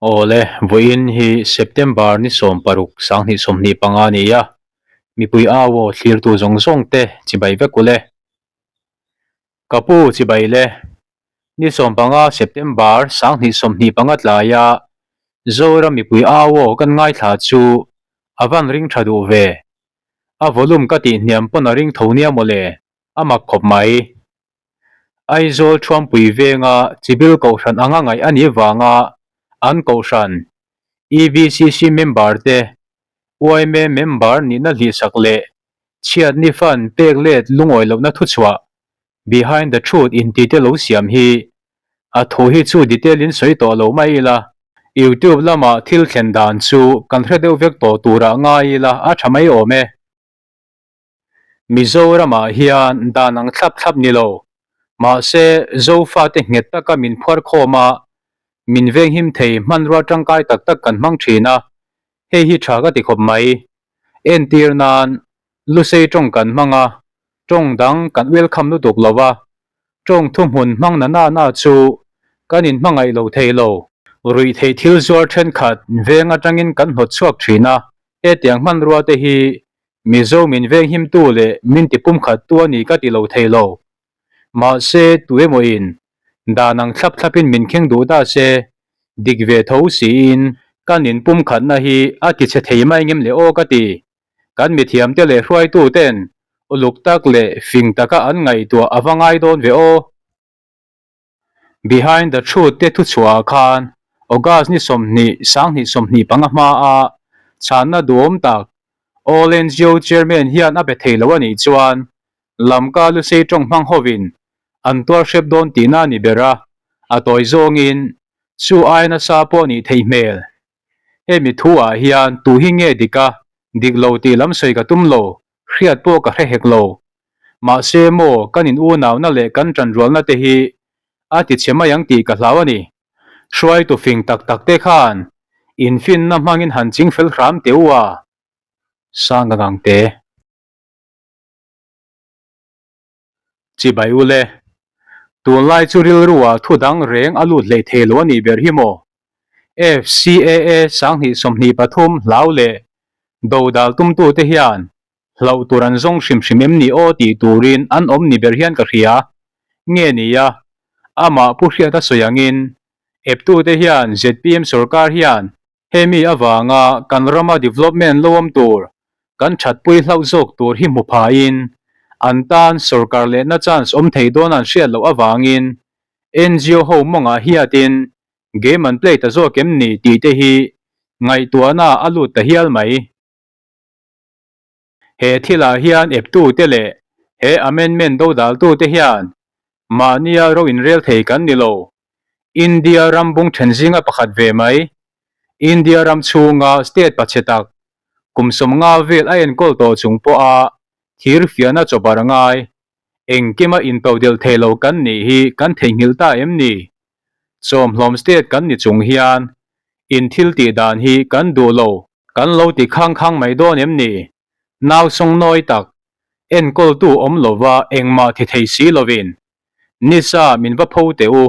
Awle, vawiin hi September ni 16 2025 a ni a, mipui au aw thlirtu zawng zawng te chibai vek ule. Ka pu chibai le, ni 15 September 2025 tlaia Zoram mipui au aw kan ngaithla chu a van ring tha duh ve. A volume ka tih hniam pawn a ring tho nia mawle, a mak khawp mai. Aizawl Thuampui venga chibil kohhran anga ngaih a nih vanga an kohhran EBCC member te yma member nihna hlihsak leh chhiatni fund pek let lungawi lohna thuchhuah Behind the Truth inti te lo siam hi a thu hi chu detail in sawi tawh lo mai ila, YouTube lama thil thlen dan chu kan hre deuh vek tawh turah ngai ila a tha mai awm e. Mizoramah hian dan ang thlap thlap ni lo. Mahse, Zofate nghet taka min phuar khawm a, min venghim thei hmanrua tangkai tak tak kan hmang thin a, hei hi tha ka ti khawp mai. Entir nan, Lusei tawng kan hmang a, tawng dang kan welcome lutuk lo a, tawng thuhmun hmang na na na chu kan inhmangaih lo thei lo. Ruihtheih thil zuar thenkhat veng atangin kan hnawt chhuak thin a, hetiang hmanrua te hi Mizo min venghimtu leh min ti pumkhattu a ni ka ti lo thei lo. Mahse, tu emawin dan ang thlap thlapin min kheng duh ta se, dik ve tho siin kan in pumkhatna hi a ti chhe thei mai ngem le aw ka ti. Kan mithiamte leh hruaituten uluk tak leh fing taka an ngaihtuah a va ngai dawn ve aw. Behind the Truth te thuchhuah ah khan August ni 20 2025 hma a chhanna duhawm tak All NGO Chairman hian a be thei lo a nih chuan Lamka Lusei tawng hmang hovin an tuar hrep dawn tihna a ni ber a, a tawi zawngin chu ai nasa pawh nih theih hmel. Hemi thu ah hian tu hi nge dik a, dik lo tih lam sawi ka tum lo, hriat pawh ka hre hek lo. Mahse maw kan in unauna leh kan tanrualna te hi a ti chhe mai ang tih ka hlau a ni. Hruaitu fing tak tak te khan infinna hmangin han ching fel hram teh u a, Sanga Gangte. Chibai u le. Tunlai chu rilru-ah thu dang reng a lut hleih thei lo a nih ber hi maw? FCAA 2023 hlau leh dodal tumtute hian hlauh tur an zawng hrim hrim em ni aw tih turin an awm ni ber hian ka hria. Nge nia, amah Pu Hriata sawi angin eptute hian zpm sorkar hian Hemi avanga kan rama development lo awm tur, kan thatpui hlauh zawk tur hi hmu phain, an tan sorkar lehna chance awm thei dawn an hriat loh avangin NGO ho mawngah hiatin game an play ta zawk em ni tih te hi ngaihtuahna a lut ta hial mai. He thilah hian eptute leh he amendment dodaltute hian mahnia ro inrel thei kan ni lo. India ram bung then zinga pakhat ve mai, India ram chhunga state pachhe tak kum 50 vel a enkawl tawh chung pawha thir fiahna chawbar ngai, engkima intodelh thei lo kan nih hi kan theihnghilh ta em ni? Chawmhlawm state kan ni chung hian in thil tih dan hi kan duh lo. Kan lo ti khang khang mai dawn em ni? Nau sawng nawi tak, enkawltu awm lova engmah thi thei si lovin, Nisa min va pho teh u,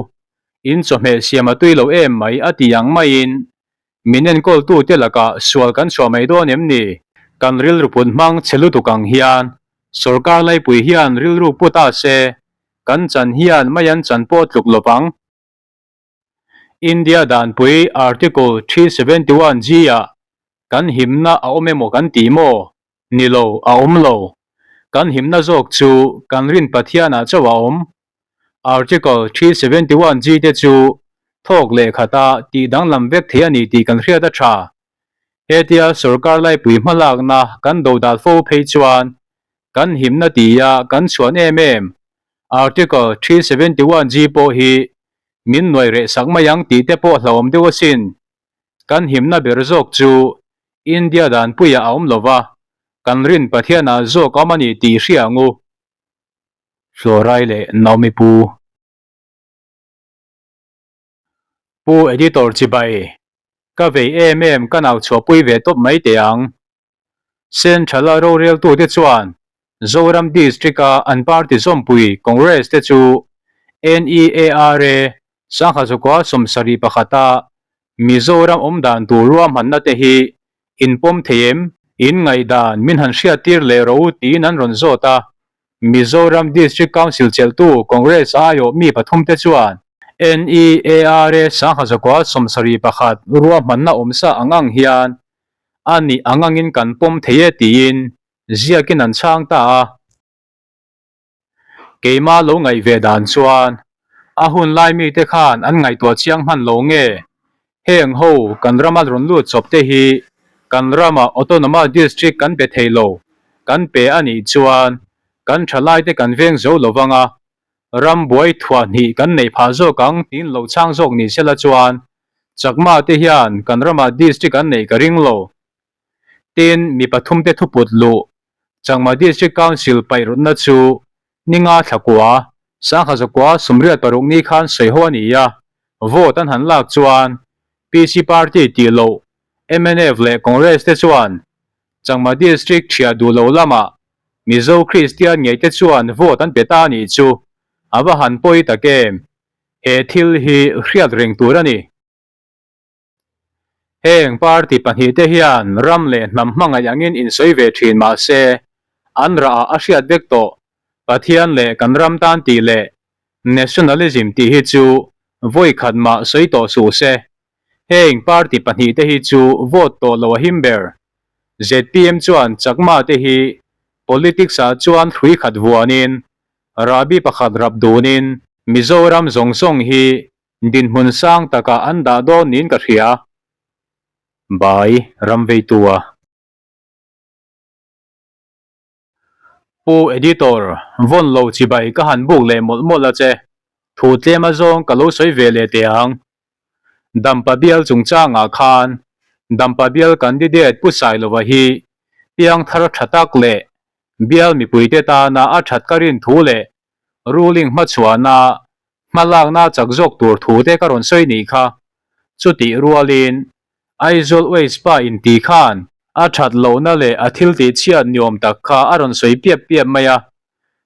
in chawhmeh siam a tui lo em mai a ti ang maiin min enkawltu te lakah sual kan chhuah mai dawn em ni? Kan rilru put hmang chhe lutuk ang hian sawrkar laipui hian rilru pu ta se, kan chan hian mai an chan pawh tluk lovang. India danpui Article 371 G ah kan himna a awm emaw kan ti maw? Ni lo, a awm lo. Kan himna zawk chu kan rin Pathian ah chauh a awm. Article 371 G te chu thawk leh khata tih danglam vek thei a ni tih kan hriat a tha. Hetia sorkar laipui hmalakna kan dodal fo phei chuan kan himna tia kan chhuan em em Article 371 G pawh hi min nuai reh sak mai ang tih te pawh hlauhawm deuh asin. Kan himna ber zawk chu India danpuiah a awm lova, kan rin Pathianah zawk a awm a ni tih hria ang u. Florai leh Naomi Pu. Pu Editor chibai, ka vei em em ka nau chhuahpui ve tawp mai teh ang. Central-a roreltute chuan Zoram District-a an party zawmpui Congress te chu NEARA 1971-a Mizoram awm dan tur ruahmanna te hi in pawm thei em? In ngaihdan min han hriattir leh rawh u tiin an rawn zawt a. Mizoram District Council chelhtu Congress aiawh mi pathumte chuan NEARA sangha zakua 71 ruahmanna awmsa ang ang hian a nih ang angin kan pawm thei e tiin ziakin an chhang ta a. Keimah lo ngaih ve dan chuan a hun lai mite khan an ngaihtuah chiang hman lo nge? Heng ho kan rama rawn lut chawp te hi kan rama Autonomous District kan pe thei lo, kan pe a nih chuan kan thalai te kan veng zo lo vang a, ram buai thuah hnih kan neih phah zawk ang tiin lo chhang zawk ni sela chuan Chakma te hian kan rama District an neih ka ring lo. Tin, mi pathumte thuput luh Changma District Council paihrawtna chu ninga thlakua, sangha zakua 86 ni khan sawi ho a ni a, vote an han lak chuan PC Party tih loh mnf leh Congress te chuan Changma District thiah duh lo lamah Mizo Kristian ngei te chuan vote an pe ta a nih chu a va han pawi tak em? He thil hi hriat reng tur a ni. Heng party pahnihte hian ram leh hnam hmangaih angin insawi ve thin mah se, an rah ah a hriat vek tawh. Pathian leh kan ram tan tih leh nationalism tih hi chu vawi khat mah sawi tawh suh se. Heng party pahnihte hi chu vote tawh lo a him ber. Zpm chuan Chakma te hi politics ah chuan hrui khat vuanin, rahbi pakhat rap dunin Mizoram zawng zawng hi Dinhmun sang takah an dah dawn niin ka hria. Bai ram veitu a. Pu Editor, vawn lo chibai ka han buk leh mawlh mawlh a che. Thu tlem azawng ka lo sawi ve leh teh ang. Dampa bial chungchangah khan Dampa bial candidate Pu Sailova hi piangthar tha tak leh bial mipuite tana a that ka rin thu leh ruling hmachhuahna Hmalakna chak zawk tur thu te ka rawn sawi nih kha. Chutih rualin Aizawl Waste pa inti khan a that lohna leh a thil tih chhiat niawm tak kha a rawn sawi piap piap mai a.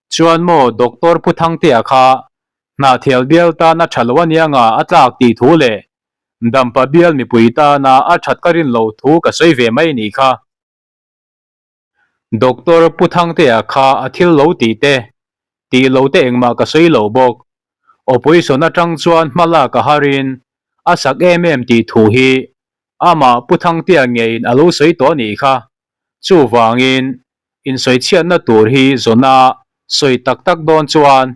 Chuan maw Doctor Pu Thangtea kha Hnahthial bial tan a tha lo anianga a tlak tih thu leh Dampa bial mipui tana a that ka rin loh thu ka sawi ve mai nih kha. Doctor Pu Thangtea kha a thil lo tih te, tih lo te engmah ka sawi lo bawk. Opposition atang chuan hma lak a harin a sak em em tih thu hi amah Pu Thangtea ngeiin a lo sawi tawh a nih kha. Chuvangin insawichhiatna tur hi zawna sawi tak tak dawn chuan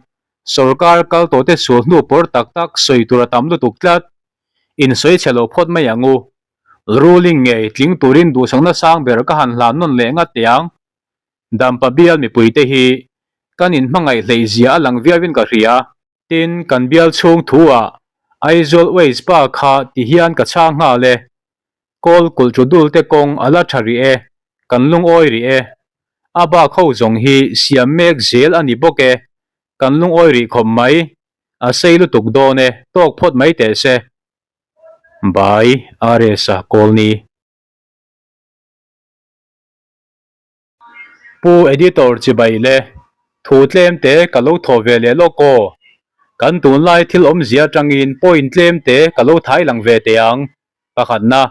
sorkar kal tawhte sul hnu pawr tak tak sawi tur a tam lutuk tlat. Insawichhe lo phawt mai ang u. Ruling ngei tling turin duhsakna sang ber ka han hlan nawn leh ngat teh ang. Dampa bial mipuite hi kan inhmangaih hleih zia a lang viauin ka hria. Tin, kan bial chhung thu ah Aizawl Waste pa kha ti hian ka chhang nghal e. Kawl kulh chu dul te kawng a la tha rih e, kan lungawi rih e. A bak ho zawng hi siam mek zel a ni bawk e, kan lungawi rih khawp mai. A sei lutuk dawn e, tawk phawt mai teh se. By RS-a Kawlni. Pu Editor chibai le, thu tlem te ka lo thaw ve leh lawk aw. Kan tunlai thil awmzia atangin point tlem te ka lo thai lang ve teh ang. Pakhatna,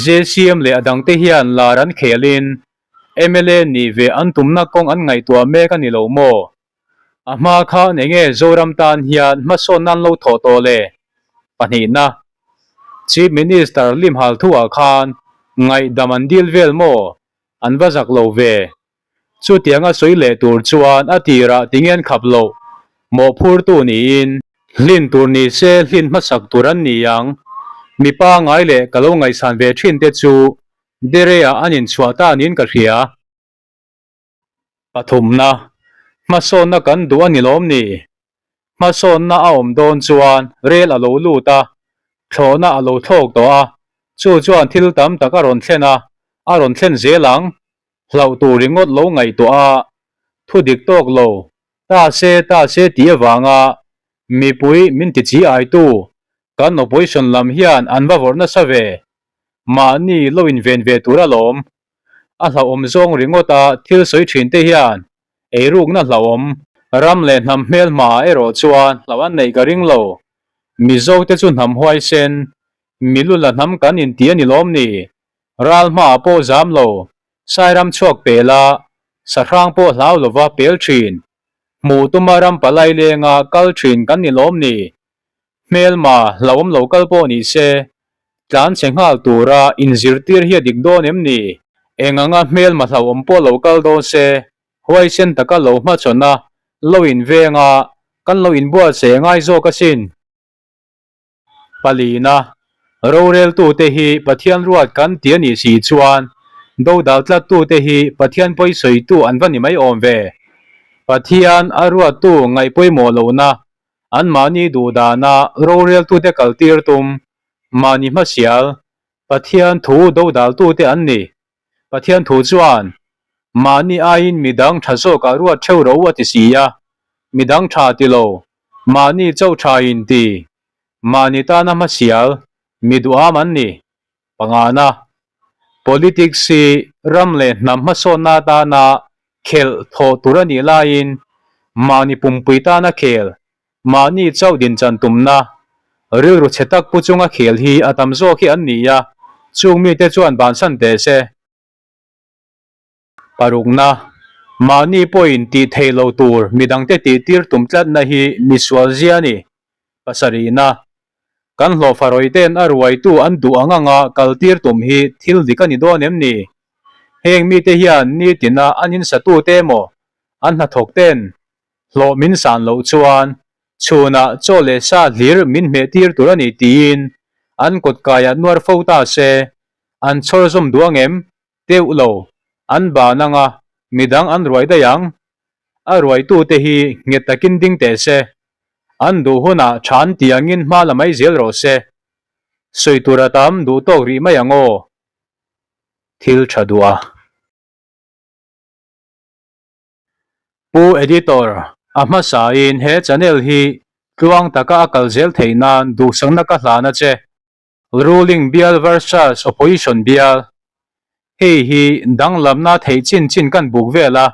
JCM leh a dangte hian lar an khelin mla nih ve an tumna kawng an ngaihtuah mek a ni lo maw? A hma khan enge Zoram tan hian hmasawn nan lo thawh tawh le? Pahnihna, Chief Minister Lim Hal thuah khan ngaihdam an dil vel maw? An va zak lo ve. Chutianga sawi leh tur chuan a tirah tinge an khap loh? Mawhphurtu niin hlin tur ni se hlin hmasak tur an ni ang. Mi pangai leh ka lo ngaihsan ve thin te chu Dere-ah an inchhuah ta niin ka hria. Pathumna, hmasawnna kan duh a ni lawm ni? Hmasawnna a awm dawn chuan rel a lo lut a, thlawhna a lo thlawk tawh a, chu chuan thil tam tak a rawn thlen a, a rawn thlen zel ang. Hlauh tur ringawt lo ngaihtuah a, thu dik tawk lo, ta se ta se tih avanga mipui min ti chi aitu kan opposition lam hian an va vawrh nasa ve. Mahni lo inven ve tur alawm. A hlauhawm zawng ringawt a thil sawi thin te hian eirukna hlauhawm ram leh hnam hmel hmaah erawh chuan hlauh an neih ka ring lo. Mizo te chu hnam huaisen. Milu la hnam kan inti a ni lawm ni? Ral hmaah pawh zam lo, Sairam chhuak pel a, sahrang pawh hlau lova pel thin. Hmuh tuma ram palai lenga kal thin kan ni lawm ni? Hmelma hlauhawm lo kal pawh ni se, tlan chhe nghal tura inzirtir hi a dik dawn em ni? Eng anga hmelma hlauhawm pawh lo kal dawn se, huaisen taka lo hmachhawn a, lo inveng a, kan lo inbuatsaih a ngai zawk asin. Palina, Roreltute hi Pathian ruat kan ti a nih si chuan dodal tlattute hi Pathian pawisawitu an va ni mai awm ve. Pathian a ruattu ngaih pawimawh lohna, anmahni duhdana roreltute kaltir tum, mahni hmasial, Pathian thu dodaltute an ni. Pathian thu chuan, Mahni aiin midang tha zawkah ruat theuh ro a ti si a, midang tha ti lo, mahni chauh tha in ti, mahni tana hmasial, mi duham an ni. Pangana, Politics hi ram leh hnam hmasawnna atana khelh thawh tur a nih laiin mahni pumpui tana khel, mahni chauh dinchan tumna, rilru chhe tak pu chunga khel hi a tam zawk hi an ni a, chung mite chuan bansan teh se. Parukna, Mahni pawhin tih theih lo tur midangte tihtir tum tlatna hi misual zia a ni. Pasarihna, Kan hlawhfa rawite'n a ruaitu an duh ang anga kaltir tum hi thil dik a ni dawn em ni? Heng mite hian nitina an insatute emaw an hnathawkte'n hlawh min san loh chuan chhunah chaw leh sa hlir min hmehtir tur a ni tiin an kawtkaiah nuar fo ta se, an chhawr zawm duh ang em? Teuh lo, an ban anga midang an ruai daih ang. A ruaitute hi nghet takin ding teh se, an duh hunah tha an ti angin hma la mai zel rawh se. Sawi tur a tam duh tawk rih mai ang aw. Thil tha duh a. Pu Editor, a hmasain he channel hi tluang taka a kal zel theih nan duhsakna ka hlan a che. Ruling bial versus Opposition bial. Hei hi danglamna theih chin chin kan buk vel a,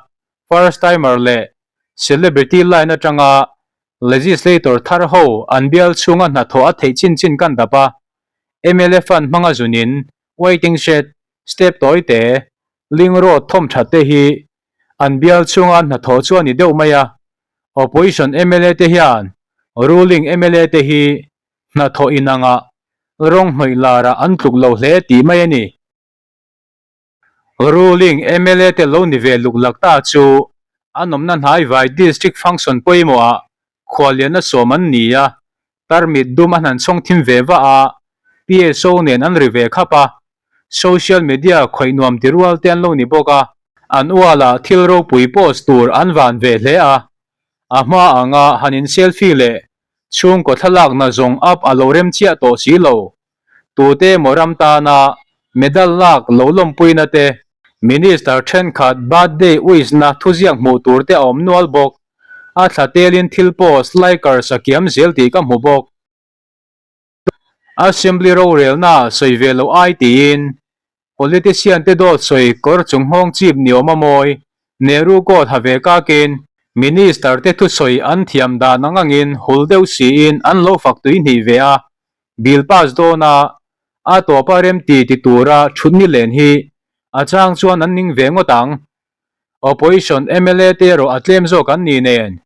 first timer leh celebrity line atanga legislator thar ho an bial chhunga hnathawh a theih chin chin kan dap a, mla fund hmanga zunin waiting shed, step tawi te, link road thawm that te hi an bial chhunga hnathawh chu a ni deuh mai a, Opposition mla te hian ruling mla te hi hnathawh inangah rawng hnawih larah an tluk lo hle tih mai a ni. Ruling mla te lo ni ve luk lak ta chu an awmna hnai vai district function pawimawhah khuallianna sawm an ni a, tarmit dum an han chhawng thim ve vah a, PSO nen an ri ve khap a, social media khawih nuam ti rual te an lo ni bawk a, an ualah thil ropui post tur an van ve hle a, a hma anga han in selfie leh Chhungkaw thlalakna zawng up a lo rem chiah tawh si lo. Tute emaw ram tana medal lak lo lawmpuina te, Minister thenkhat birthday wish na thuziak hmuh tur te a awm nual bawk. A thla telin thil post likers a kiam zel tih ka hmu bawk. Assembly rorelna sawi ve loh ai tiin Politician te dawt sawi kawr chung nghawng chip ni awm a mawi, Nehru coat ha ve kakin Minister te thusawi an thiam dan ang angin hul deuh siin an lo fak tui hnih ve a, bill pass dawn a, a tawpa remti ti tura thut ni len hi a chang chuan an ning ve ngawt ang. Opposition mla te erawh a tlem zawk an ni nen,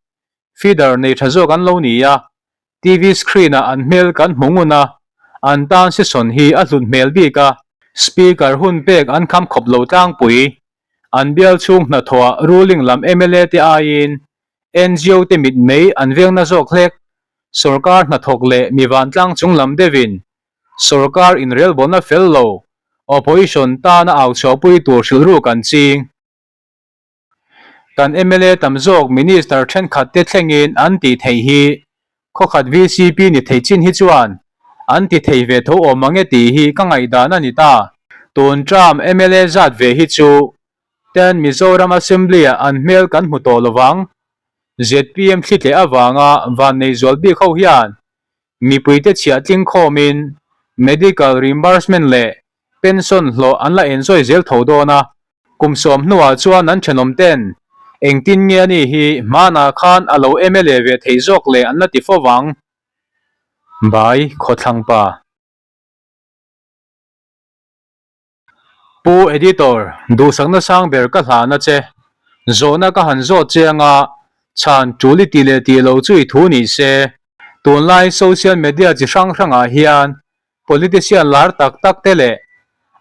feeder nei tha zawk an lo ni a, TV screen ah an hmel kan hmu ngun a, an tan session hi a hlut hmel bik a, Speaker hun pek an kham khawp lo tlangpui. An bial chhung hnathawhah ruling lam mla te aiin ngo te mit mei an vengna zawk hlek. Sorkar hnathawk leh mi vantlang chung lam deuhin sorkar inrelbawlna fel lo opposition tana au chhuahpui tur hrilh ruk an ching. Kan mla tam zawk Minister thenkhat te thlengin an tih theih hi khawkhat vcp ni thei chin hi chuan an ti thei ve tho awm ang e tih hi ka ngaihdan a ni ta. Tun term mla zat ve hi chu ten Mizoram Assembly ah an hmel kan hmu tawh lovang. Zpm thli tleh avanga vannei zual bik ho hian mipuite chhiah tling khawmin medical reimbursement leh pension hlawh an la enzawi zel tho dawn a, kum sawm hnuah chuan an thenawm ten engtin nge ani hi hmanah khan a lo mla ve thei zawk leh an la ti fo vang. Bai Khawthlang pa. Pu Editor, duhsakna sang ber ka hlan a che. Zawhna ka han zawt che anga chhan tul i ti leh tih lo chu i thu ni se. Tunlai social media chi hrang hrangah hian politician lar tak tak te leh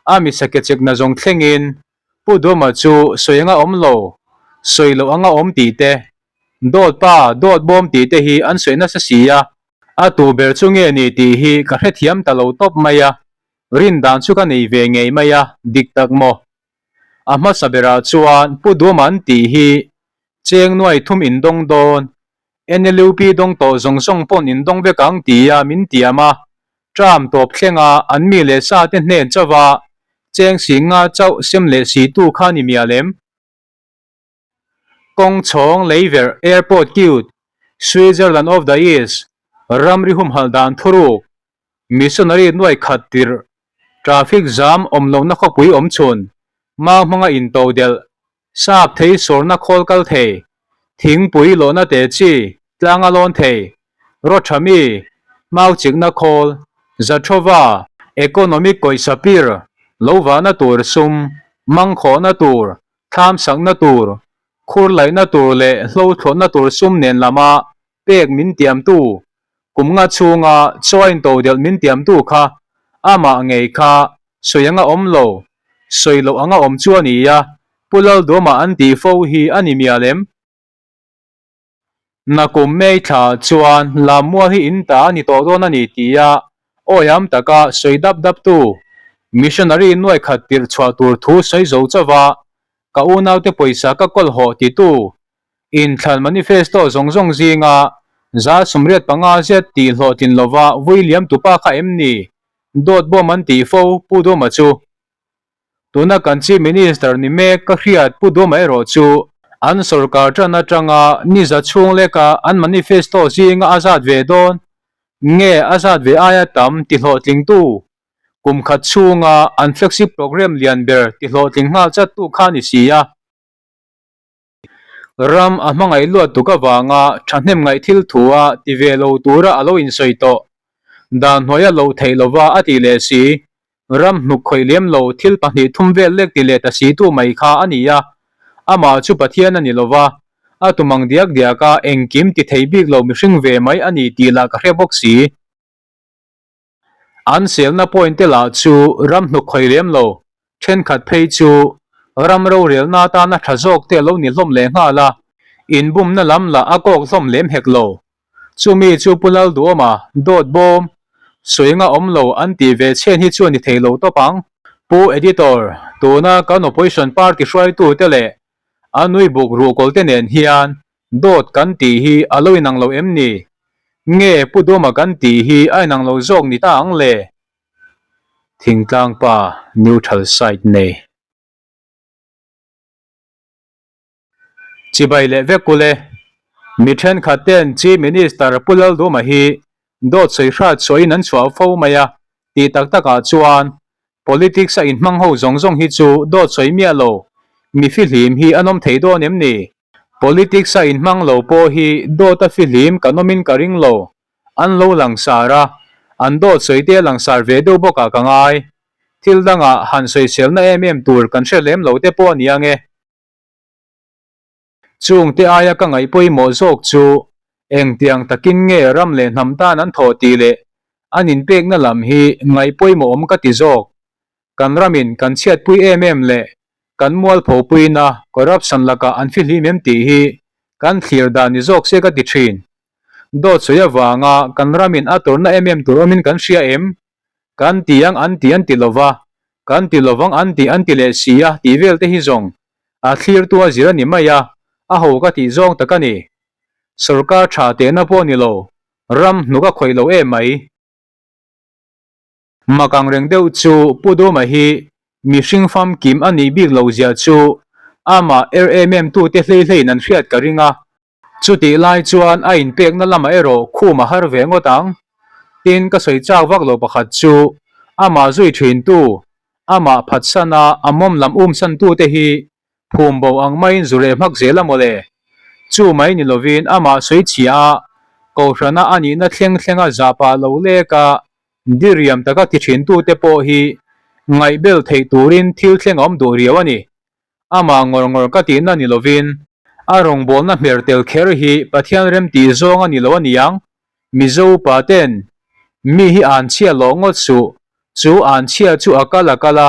a misake chekna zawng thlengin Pu Duma chu sawi anga awm lo, sawi loh anga awm tih te, dawt pa, dawt bawm tih te hi an sawi nasa si a, a tu ber chu nge ni tih hi ka hrethiam ta lo tawp mai a, rin dan chu ka nei ve ngei mai a, dik tak maw? A hmasa berah chuan Pu Duma an tih hi cheng nuai thum indawng dawn, NLUP dawng tawh zawng zawng pawn indawng vek ang tia min tiam a, term tawp thlenga an mi leh sa te hnen chauha cheng si nga chauh sem leh si tu kha ni mial em? Kawng chhawng leiverh Airport cute, Switzerland of the East, ramri humhalh dan thuruk, Missionary nuai khat tirh, traffic jam awm lohna khawpui awm chhun, mau hmanga into delh, sap thei sawrna khawl kal thei, thingpui lawhna te chi, tlanga lawn thei, rawtha mi, mau chikna khawl, Zathova, economic kawihsa pir, lo vahna tur sum, mangkhawhna tur, thlam sakna tur, khur laihna tur leh hlo thlawhna tur sum nen lama pek min tiamtu, kum nga chhunga chaw into delh min tiamtu kha amah ngei kha sawi anga awm lo, sawi loh anga awm chu a ni a, Pu Lalduama an tih fo hi a ni mial em? Nakum May thla chuan Lammual hi in ta a ni tawh dawn a ni tia awiam taka sawi dap daptu missionary nuai khat tirh chhuah tur thu sawi zo chauh a, ka unaute pawisa ka kawl hawh titu Inthlan manifesto zawng zawng zinga 185 zet tih hlawhtlin lova vui liam tupa kha em ni? Dawt bawm an tih fo Pu Duma chu. Tuna kan Chief Minister ni mek ka hriat Pu Duma erawh chu an sorkar tan atanga ni za chhung leka an manifesto zinga a zat ve dawn nge a zat ve aia tam ti hlawhtlingtu kum khat chhunga an flagship programme lian ber ti hlawhtling nghal chattu kha ni si a. Ram a hmangaih luat tuk avanga thahnem ngaih thil thu a ti ve lo tura a lo insawi tawh. Dan hnuaia lo theih lova a ti leh si. Ram hnuk khawih lem lo thil pahnih thum vel lek ti leh ta si tu mai kha a ni a. Amah chu Pathian a ni lova, a tum ang diak diak a engkim ti thei bik lo mihring ve mai a ni tih lah ka hre bawk si. An selna point te lah chu ram hnuk khawih lem lo, thenkhat phei chu ram rorelna atana tha zawk te a lo ni hlawm leh nghal a, inbumna lam lah a kawk hlawm lem hek lo. Chumi chu Pu Lalduhawma dawt bawm sawi nga awm lo an tih ve chhen hi chu a ni thei lo tawp ang. Pu Editor, tuna kan Opposition party hruaitu te leh a nui buk ruhkawl te nen hian Dawt kan tih hi a lo inang lo em ni? Nge Pu Duma kan tih hi a inang lo zawk ni ta ang le? Thingtlang pa neutral side nei. Chibai leh vek ule. Mi thenkhat ten Chief Minister Pu Lalduma hi dawt sawi hrat sawiin an chhuah fo mai a, tih tak takah chuan Politics a inhmang ho zawng zawng hi chu dawt sawi miah lo, mi fihlim hi an awm thei dawn em ni? Politics a inhmang lo pawh hi dawt a fihlim kan awmin ka ring lo. An lo langsar a, an dawt sawi te a langsar ve deuh bawkah ka ngai. Thil dangah han sawiselna em em tur kan hre lem lo te pawh a ni ang e. Chungte aia ka ngaih pawimawh zawk chu engtiang takin nge ram leh hnam tan an thawh tih leh an inpekna lam hi ngaih pawimawh awm ka ti zawk. Kan ramin kan chhiatpui em em leh kan mualphopuina corruption lakah an fihlim em tih hi kan thlir dan ni zawk se ka ti thin. Dawt sawi avanga kan ramin a tawrhna em em tur awmin kan hria em? Kan ti ang an ti an ti lova, kan ti lovang an ti an ti leh si a tih vel te hi zawng A thlirtu a zir a ni mai a, a ho ka tih zawng tak a ni. Sorkar tha tehna pawh ni lo, ram hnuk a khawih lo em mai. Mak ang reng deuh chu Pu Duma hi mihring famkim a nih bik lo zia chu amah er em em tute hlei hleiin an hriat ka ring a, Chutih lai chuan a inpekna lamah erawh khum a har ve ngawt ang. Tin, ka sawi chak vak lo pakhat chu amah zui thintu, amah phatsana a mawm lam umsantute hi phum bo ang maiin zu reh hmak zel a mawle. Chu mai ni lovin amah sawi chhia a, Kohhrana a nihna thleng thlenga zahpah lo leka diriam taka ti thintute pawh hi Ngaihbel theih turin thil thleng a awm duh riau a ni. Amah ngawr ngawr ka tihna ni lovin a rawngbawlna hmer tel kher hi Pathian remtih zawng a ni lo a niang. Mizo upa ten mi hi an chhia lawh ngawt suh, chu an chhia chu a kal a kal a,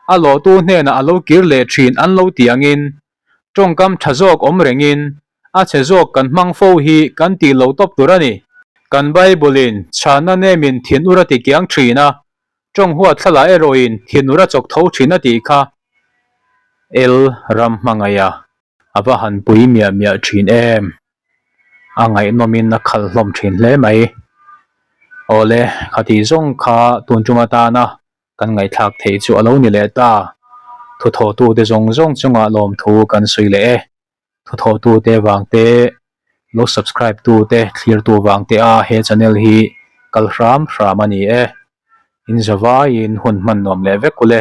a lawhtu hnenah a lo kir leh thin an lo ti angin tawngkam tha zawk awm rengin a chhe zawk kan hmang fo hi kan tih lo tawp tur a ni. Kan Bible-in chhanna nemin thinur a ti kiang thin a, tawng huat thlalak erawhin thinur a chawk tho thin a tih kha El ram hmangaih a. A va han pui miah miah thin em? A ngaihnawmin a khalh hlawm thin hle mai. Awle, khati zawng kha tun tum atana kan ngaihthlak theih chu a lo ni leh ta. Thuthawhtute zawng zawng chungah lawmthu kan sawi leh e. Thuthawhtute vangte, lo subscribe tute, thlirtu vangte a he channel hi kal hram hram a ni e. In zavaiin hun hman nuam leh vek ule.